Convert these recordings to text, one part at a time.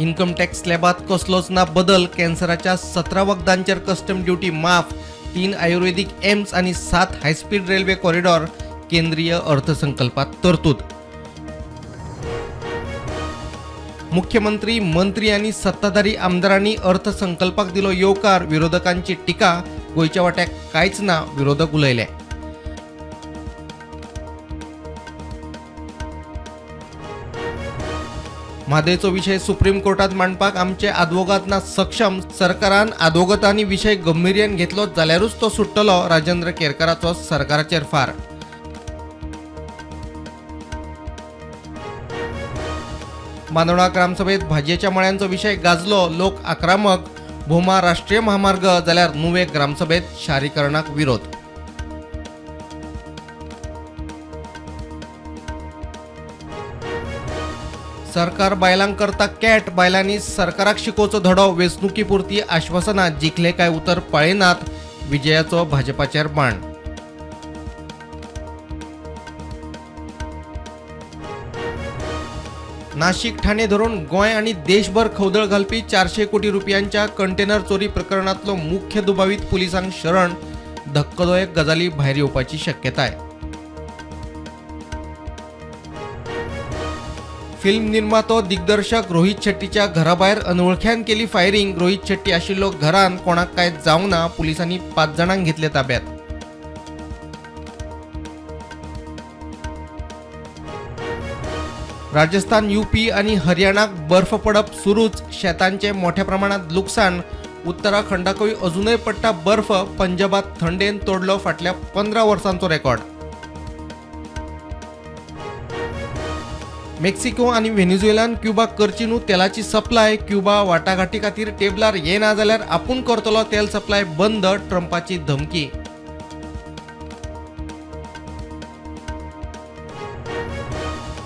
Income tax स्लॅबात कसलोच ना बदल. कॅन्सराच्या 17 वखदांचेर कस्टम ड्युटी माफ. 3 आयुर्वेदीक एम्स आनी 7 हायस्पीड रेल्वे कॉरिडॉर केंद्रीय अर्थसंकल्पात तरतूद. मुख्यमंत्री, मंत्री आनी सत्ताधारी आमदारांनी अर्थसंकल्पाक दिलो येवकार. विरोधकांची टिका. गोंयच्या वाट्याक कांयच ना, विरोधक उलयले. म्हादयचो विशय सुप्रीम कोर्टात मांडपाक आमचे आदवोगाद ना सक्षम. सरकारान आदवोगादांनी विशय गंभीर्यान घेतलो जाल्यारूच तो सुट्टलो, राजेंद्र केरकाराचो सरकाराचेर फार. बांदोडा ग्रामसभेत भाजयेच्या मळ्यांचो विशय गाजलो. लोक आक्रमक. भोमा राष्ट्रीय महामार्ग जाल्यार नुवे ग्रामसभेत शारीकरणाक विरोध. सरकार बायलांक करता कॅट. बायलांनी सरकाराक शिकोवचो धडो. वेंचणुकी पुरती आश्वासनां, जिखले काय उतर पाळिनात, विजयाचो भाजपाचेर बाण. नाशिक ठाणे धरून गोंय आनी देशभर खवदळ घालपी 400 कोटी रुपयांच्या कंटेनर चोरी प्रकरणातलो मुख्य दुबावीत पुलिसांक शरण. धक्कोदायक गजाली भायर येवपाची शक्यताय. फिल्म निर्मातो दिग्दर्शक रोहित शेट्टीच्या घराभायर अनवळख्यान केली फायरिंग. रोहित शेट्टी आशिल्लो घरान, कोणाक काय जावंक ना. पुलिसांनी 5 जाणांक घेतले ताब्यात. राजस्थान, यूपी आनी हरियाणाक बर्फ पडप सुरूच. शेतांचे मोठ्या प्रमाणात लुकसाण. उत्तराखंडाकूय अजूनय पडटा बर्फ. पंजाबात थंडेन तोडलो फाटल्या 15 वर्सांचो रेकॉर्ड. मेक्सिको आनी व्हेनेझुएलान क्युबाक करची न्हू तेलाची सप्लाय. क्युबा वाटाघाटी खातीर टेबलार येना जाल्यार आपूण करतलो तेल सप्लाय बंद, ट्रंपाची धमकी.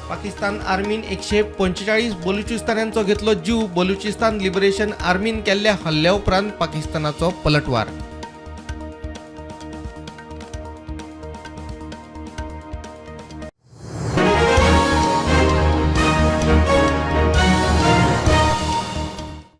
पाकिस्तान आर्मीन 145 बलुचिस्तान्यांचो घेतलो जीव. बलुचिस्तान लिबरेशन आर्मीन केल्ल्या हल्ल्या उपरांत पाकिस्तानाचो पलटवार.